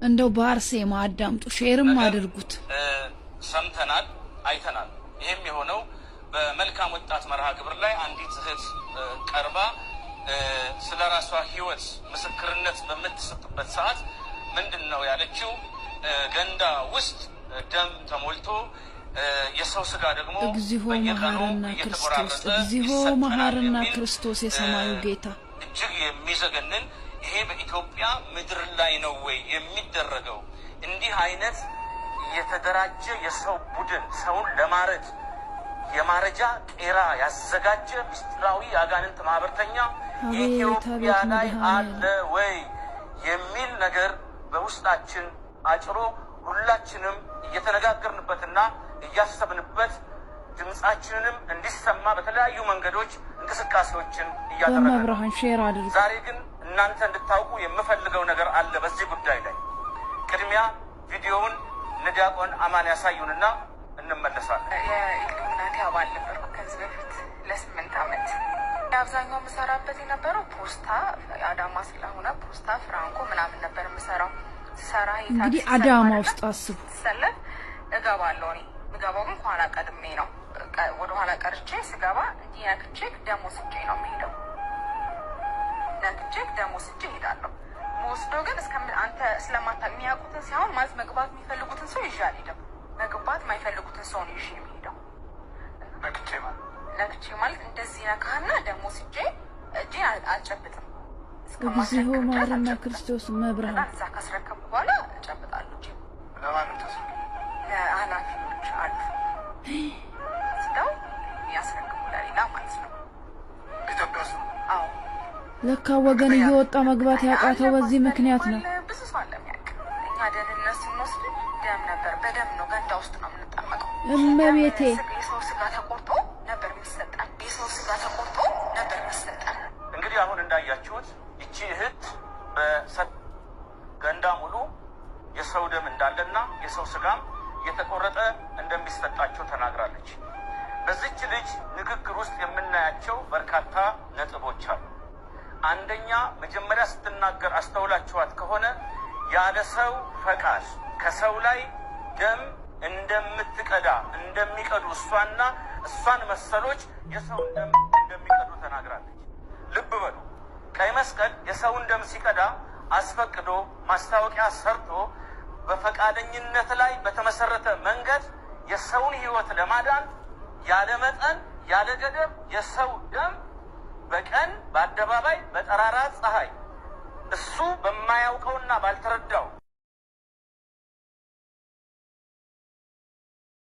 እንደው በአርሴማ አዳምጡ፣ share ም ነገር አድርጉት። ሰምተናል፣ አይተናል። ይህም የሆነው በመልካም ወጣት መርሃ ግብር ላይ አንዲት እህት ቀርባ ስለ ራሷ ሕይወት ምስክርነት በምትሰጥበት ሰዓት ምንድን ነው ያለችው? ገንዳ ውስጥ ደም ተሞልቶ የሰው ስጋ ደግሞ እግዚኦ በየቀኑ መሐረና ክርስቶስ፣ እየተቆራረጠ እግዚኦ ይሰጠናል መሐረና የሚል ክርስቶስ የሰማዩ ጌታ። እጅግ የሚዘገንን፣ ይሄ በኢትዮጵያ ምድር ላይ ነው ወይ የሚደረገው? እንዲህ አይነት የተደራጀ የሰው ቡድን፣ ሰውን ለማረድ የማረጃ ቄራ ያዘጋጀ ምስጢራዊ የአጋንንት ማህበርተኛ አቤት ኢትዮጵያ አቤት ላይ መድኃኔዓለም። አለ ወይ የሚል ነገር በውስጣችን አጭሮ ሁላችንም እየተነጋገርንበትና እያሰብንበት ድምፃችንንም እንዲሰማ በተለያዩ መንገዶች እንቅስቃሴዎችን እያደረግን ነው። በመብርሃን share አድርጉ። ዛሬ ግን እናንተ እንድታውቁ የምፈልገው ነገር አለ በዚህ ጉዳይ ላይ። ቅድሚያ ቪዲዮውን እነ ዲያቆን አማን ያሳዩንና እንመለሳለን። የኢሉሚናቲ አባል ነበርኩ ከዚህ በፊት ለ8 አመት። አብዛኛው የምሰራበት የነበረው ፖስታ፣ አዳማ ስለሆነ ፖስታ፣ ፍራንኮ ምናምን ነበር የምሰራው። ስሰራ የታክሲ እንግዲህ ሰልፍ አዳማ አይደለም ውስጥ አስቡ። ስሰለፍ እገባለሁ። እኔ ምገባው ግን ከኋላ ቀድሜ ነው። ወደኋላ ቀርቼ ስገባ እንዲህ ነክቼ ደም ወስጄ ነው የምሄደው። ነክቼ ደም ወስጄ እሄዳለሁ። መወስዶ ግን እስከ አንተ ስለማታ የሚያውቁትን ሳይሆን፣ ማለት መግባት የሚፈልጉትን ሰው ይዤ አልሄድም። መግባት የማይፈልጉትን ሰው ነው ይዤ የሚሄደው። ነክቼ ማለት? ነክቼ ማለት እንደዚህ ነካህና ደም ወስጄ እጄን አልጨብጥም። እግዚኦ እስከማስረክብ ድረስ መሐረና አልጨብጥም። ክርስቶስ ከዛ መብርሃን። እዛ ካስረከብኩ በኋላ እጨብጣለሁ እጄን። ለማንም ተስረክ? ለኃላፊዎች አሉ፣ ወስደው የሚያስረክቡ ለሌላ ማለት ነው። ኢትዮጵያ ውስጥ? አዎ። ለካ ወገን እየወጣ መግባት ያቃተው በዚህ ምክንያት ነው። አለ፣ ብዙ ሰው አለ የሚያውቅ። እኛ ደህንነት ስንወስድ ደም ነበር፣ በደም ነው፣ ገንዳ ውስጥ ነው የምንጠመቀው። እመቤቴ። የሰው ስጋ ተቆርጦ ነበር የሚሰጠን። የሰው ስጋ ተቆርጦ ነበር የሚሰጠን። እንግዲህ አሁን እንዳያችሁት ይቺ እህት ገንዳ ሙሉ የሰው ደም እንዳለና የሰው ስጋም እየተቆረጠ እንደሚሰጣቸው ተናግራለች። በዚች ልጅ ንግግር ውስጥ የምናያቸው በርካታ ነጥቦች አሉ። አንደኛ፣ መጀመሪያ ስትናገር አስተውላችኋት ከሆነ ያለ ሰው ፈቃድ ከሰው ላይ ደም እንደምትቀዳ፣ እንደሚቀዱ፣ እሷና እሷን መሰሎች የሰውን ደም እንደሚቀዱ ተናግራለች። ልብ በሉ፣ ቀይ መስቀል የሰውን ደም ሲቀዳ አስፈቅዶ፣ ማስታወቂያ ሰርቶ፣ በፈቃደኝነት ላይ በተመሰረተ መንገድ የሰውን ሕይወት ለማዳን ያለ መጠን ያለ ገደብ የሰው ደም በቀን በአደባባይ በጠራራ ፀሐይ እሱ በማያውቀውና ባልተረዳው